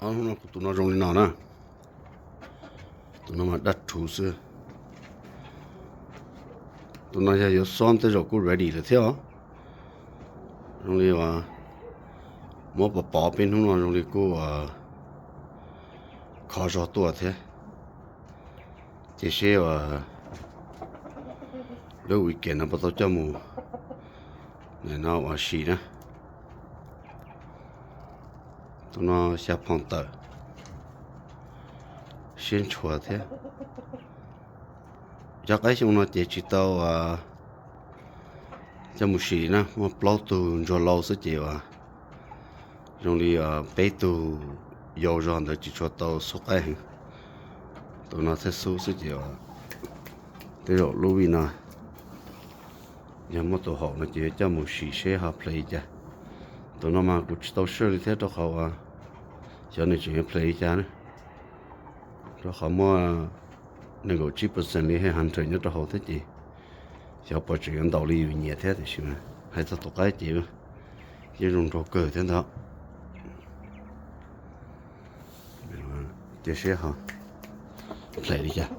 Hnub no kuv tus no zoo li no na. Tus no mas daj rhuv xwb. Tus no yog yuav xob tej zaum kuj ready lawm thiab os. Zoo li uas muab pov pov peb hnub no zoo li kuj khov zog tuaj thiab. Ces seb uas lub weekend no puas tau coj mus no uas sim na. Tus no xya pound tawm, siab ntshua thiab. Cov qaib xyoo no ces tsis tau coj mus sim na, muaj plaub tug ntsuag laus xwb ces uas zoo li peb tug yau zog ntawd tsis tshua tau xub qaib heev. Tus no thiaj xub xwb ces uas tej zaum lub vij no yog muaj tus haum no ces yuav coj mus sim seb ho play li cas. Tus no mas kuv tsis tau sure li thiab rau qhov uas xyov nws tseem yuav play li cas na. Rau qhov muaj nees nkaum tsib percent li headhunter nyob rau hauv thiab ces xyov puas tseem yuav ntaus li yus nyiam thiab tiam sis mas hais txog tus qaib ces yeej zoo nraug kawg thiab ntag. Cia seb ho play li cas.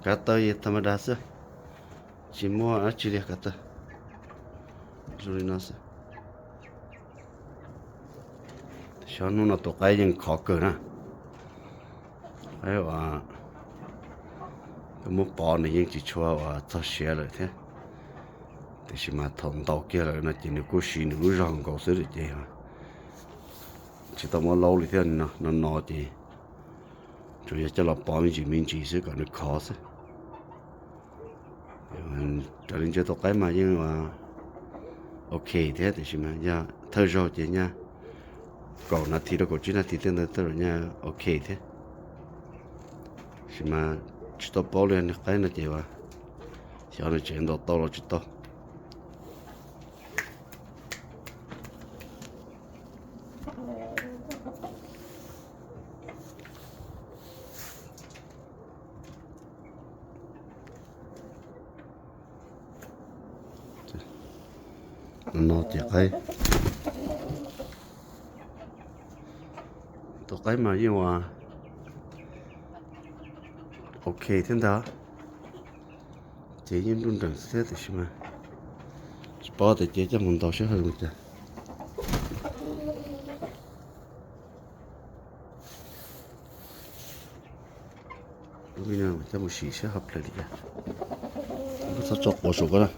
Kav taw yog tha ma da xwb, tsis muaj dab tsi li kav taw. Zoo li no xwb. Xyov hnub no tus qaib yeej khov kawg na. Qaib uas muab pov nws yeej tsis tshua uas txog siav lawm thiab, tiam sis mas thaum ntaus kiag lawm no ces nws kuj siv nws lub zog nkaus xwb lawm ces tsis tau muab laub li thiab. No no ces tsuas yog coj los pov me ntsis me ntsis xwb kom nws khov xwb. Raws li ntsia tus qaib mas yeej ok thiab tiam sis mas yog thawj zaug ces nyaj kaum nas this rau kaum tsib nas this tej ntawd tej zaum nyaj ok thiab. Tiam sis mas tsis tau paub li, nws qaib no ces uas xyov nws tseem ntaus tau los tsis tau. No ces qaib, tus qaib mas yeej uas ok thiab ntag. Ces yeej nruj nreem xwb thiab tiam sis mas tsis paub tias ces coj mus ntaus seb ho zoo li cas. Lub vij no coj mus sim seb ho play li cas. Txhob tso quav saum ko na.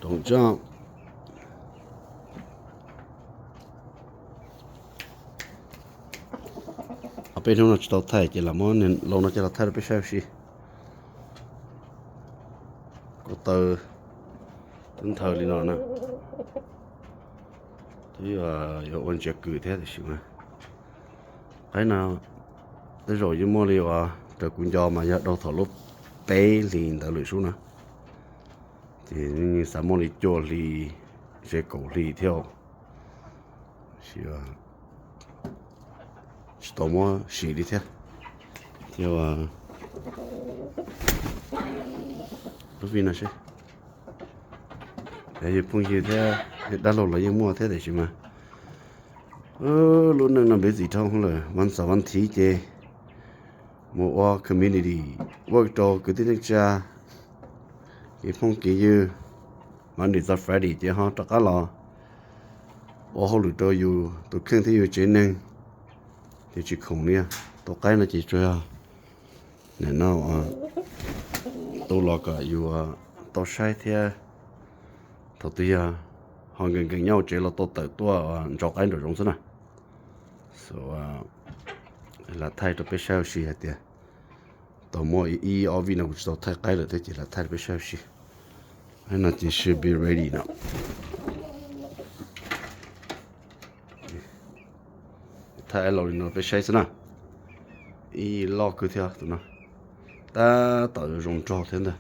Room tso. Peb hnub no tsis tau thaij ces lam muab niag laus no coj los thaij rau peb saib ua si. Ko taw twb nthaw li no na. Twb yuav ua ntsiav kws thiab tiam sis mas qaib no tej zaum yeej muaj li uas raws kuv nco mas yog dhau thaum lub peb hlis ntawd lawm sub na. Ces xav muaj li cuaj hli, ze kaum hli thiab. Tsis tau muab sim li thiab. Thiab lub vij no seb, yog phooj ywg thiab dab laug los yeej muaj thiab tiam sis mas lub neej no busy dhau lawm, vas xaum vas thiv ces mus ua community work rau kwv tij neej tsa, kev phooj kev ywg. Monday txog Friday ces ho rov qab los ua hauj lwm rau yus tus kheej thiab yus tsev neeg. Ces tsis khoom li, tus qaib no ces tsuas yog nim no tu los kom yus tau saib thiab thaum twg yog ho nkees nkees nyob hauv tsev los tau tawm tuaj ntsaum qaib nraum zoov xwb na. Lam thaij rau peb saib ua si hais tias tau muaj ib ob vij no kuv tsis tau thaij qaib lawm thiab ces lam thaij rau peb saib ua si. Qaib no ces should be ready no. Thaij laus li no peb saib xwb na. Ib loj kawg thiab tus no, tab tom zoo nraug thiab ntag.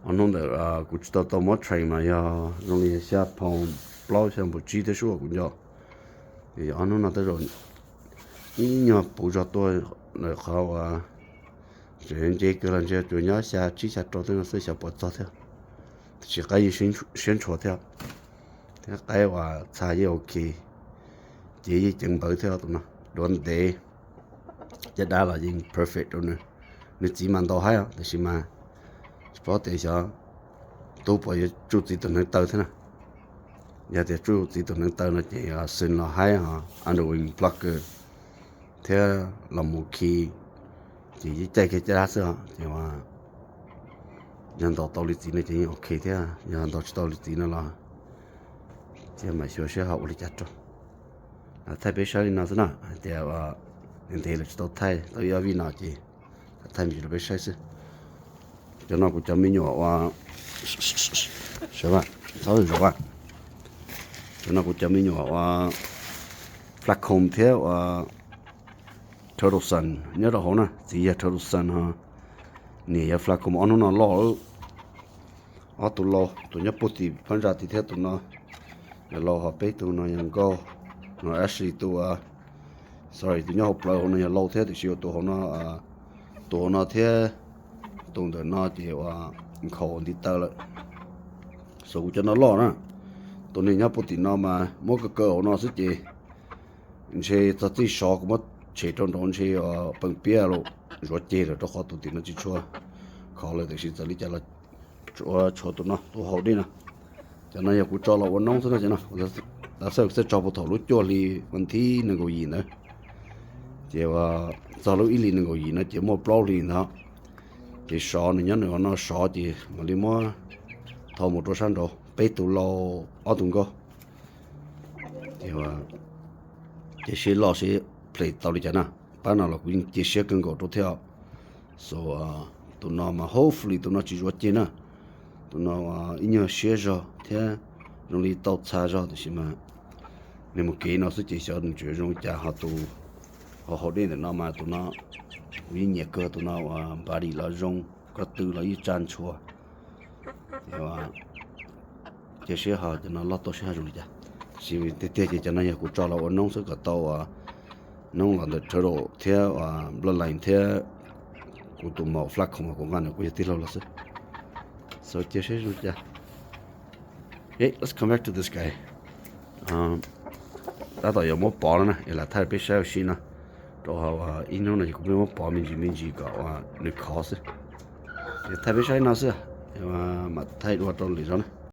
Ob hnub ntawd kuv tsis tau tau muab train mas yog zoo li xya pound plaub xya pound tsib thiab sub kuv nco. Ces ob hnub no tej zaum ib nyuag puv zog tuaj lawm qhov uas tseem nce kawg los ntshe tsuas nyob xya tsib xya rau tej no xwb xyov puas txog thiab. Tab sis qaib yeej siab ntshua thiab. Thiab qaib uas txha yeej ok, ces yeej ceev npawv thiab tus no, duav ntev, caj dab los yeej perfect rau nws. Nws txiv mas ntau haib os, tiam sis mas tsis paub tias xyov tub puas yuav tsuj txiv tus hneev taw thiab na. Yog tias tsuj txiv tus hneev taw no ces xwm los haib os, underwing blocker thiab los mus khi, ces yeej caij kiag caj dab xwb os. Ces yog ntaus tau li txiv no ces yeej ok thiab, yog ntaus tsis tau li txiv no los thiaj mam xyuas seb ho ua li cas rau. Thaij peb saib li no xwb na, hais tias ntev lawm tsis tau thaij tau ib ob vij no ces thaij me ntsis rau peb saib xwb. Cov no kuv cov me nyuam ua, txhob zov, cov no kuv cov me nyuam ua Flaccom thiab ua Turtle Son nyob rau hauv na. Txiv yog Turtle Son ho niam yog Flaccom. Ob hnub no loj lawm. Ob tug lau, tus nyob puag tim phab ntsa tid thiab tus no yog lau, ho peb tug no yog nkauj. No Ashley tus, sorry, tus nyob hauv plawv hauv no yog lau thiab, tiam sis ua tus hauv no, tus hauv no thiab tus ntawm no ces ua nkhaus ntiv taw lawm. Xav kuv cov no loj na. Tus neeg nyob puag tim no mas muab kaw kaw hauv no xwb ces ntshe txog txij sov kuv muab tshem rau nraud ntshe pees piab los zuav ceg lawm, rau qhov tus tim no tsis tshua khov lawm, tiam sis txawm li cas los tshuav tus no tus hauv dej no. Cov no yog kuv tso los ua noob xwb no. Cov no kuv xav tso puag thaum lub cuaj hli vas thib nees nkaum yim ntawd, ces txog lub ib hlis nees nkaum yim no ces muaj plaub hlis ntawd. Ces sov nws nyob nws hauv no sov ces mam li muab thau mus rau sab nraud, peb tug lau, ob tug nkauj. Ces seb loj seb play tau li cas na. Pab no los kuv yeej cia siab kawg nkaus rau thiab. So tus no mas hopefully tus no tsis zuav ceg na. Tus no ib nyuag siab zog thiab zoo li tau txha zog, tiam sis mas nws mus kev no xwb ces xyov nws tseem zoo li cas. Ho tus hauv hauv dej ntawm no mas tus no kuv yeej nyiam kawg, tus no ua body los zoo, ko tw los yeej tsa ntshua. Ces cia seb ho cov no loj tuaj seb ho zoo li cas. Tiam sis tiag tiag ces cov no yog kuv tso los ua noob xwb kom tau noob los ntawm Turtle thiab Bloodline thiab kuv tus maum Flaccom, kuv nqa nws kuj yog tij laug los xwb. So cia seb zoo li cas. Let's come back to this guy. Tab tom yuav muab pov no na, es lam thaij peb saib ua si no. Rau hauv ib hnub no ces kuv pheej muab pov me ntsis me ntsis kom nws khov xwb. Ces thaij peb saib no xwb, mam thaij dua rau lwm zaus na.